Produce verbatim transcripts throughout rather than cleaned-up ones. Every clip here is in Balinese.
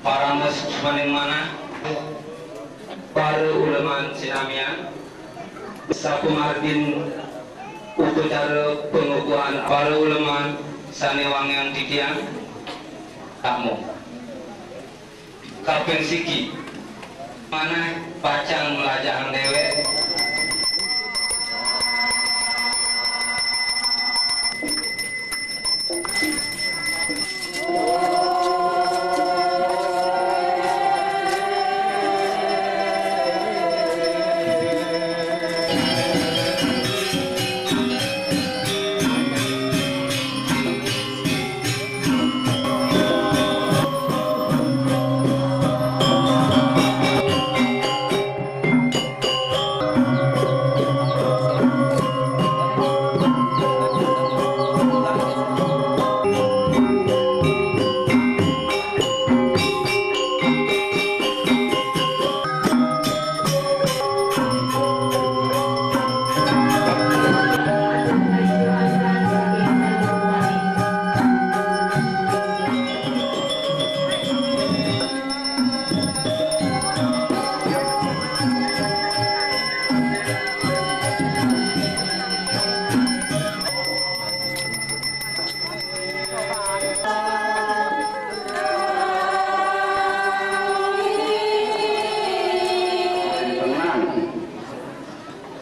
Parames maning manah, para uleman sinamian, sapamargin upacara pangukuhan para uleman sane wangiang titiang, takmu. Kaping siki, manah pacang mlajahang dewek.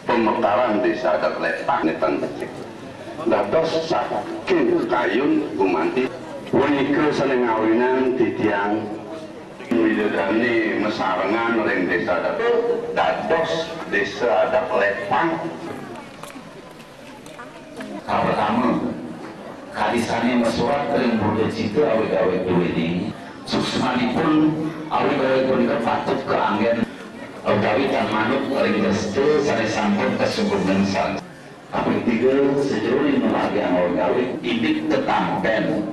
Pemekaran Desa Adat Lepang ngetan becik. Dados saking kayun gumanti punika sane ngawinang titiang Widodane masarengan ring Desa Adat, dados Desa Adat Lepang. Kapertama, kadi sane masurat ring Buddha Cita awig-awig duwini, suksmanipun awig-awig punika patut kaanggen utawi tan manut ring dresta sane sampun kasungkungan sareng. Kaping tiga, sajeroning ngamargiang awig-awig indik tetampen.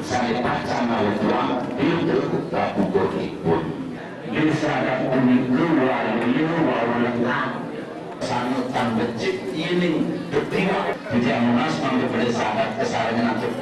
Sane pacang ngawituang tirta kapungkuripun. Desa Adat punika waluya wau lekad. Sanutan becik yening tetiwak. Titiang nunas mangda Desa Adat kasarengan antuk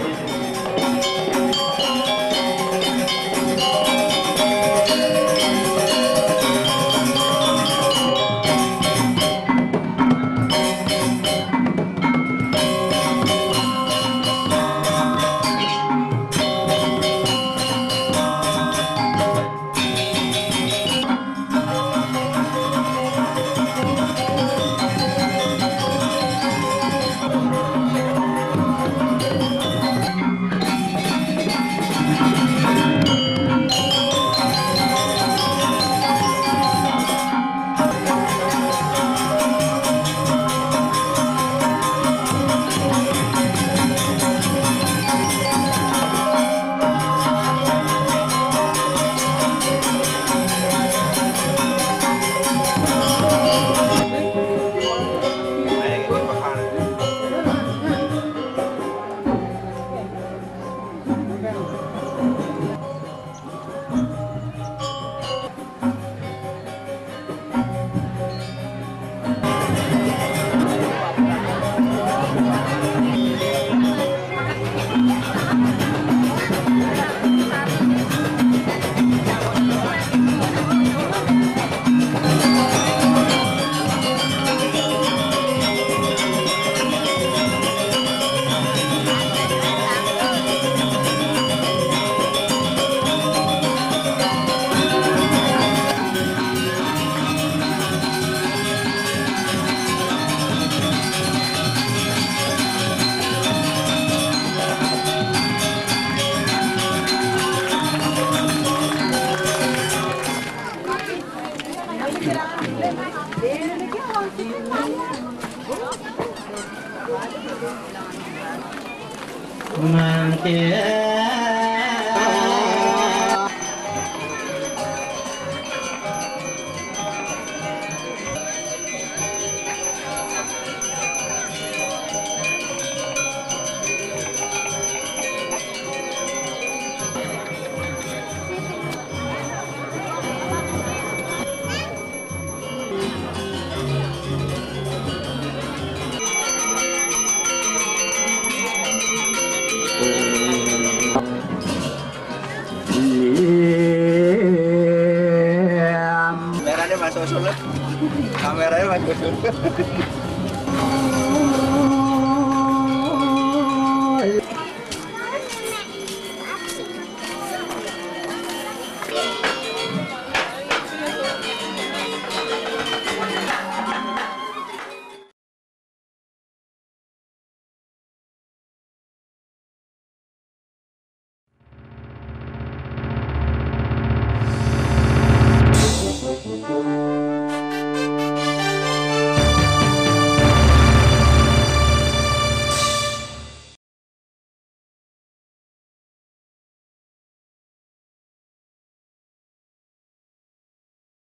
Kameranya bagus.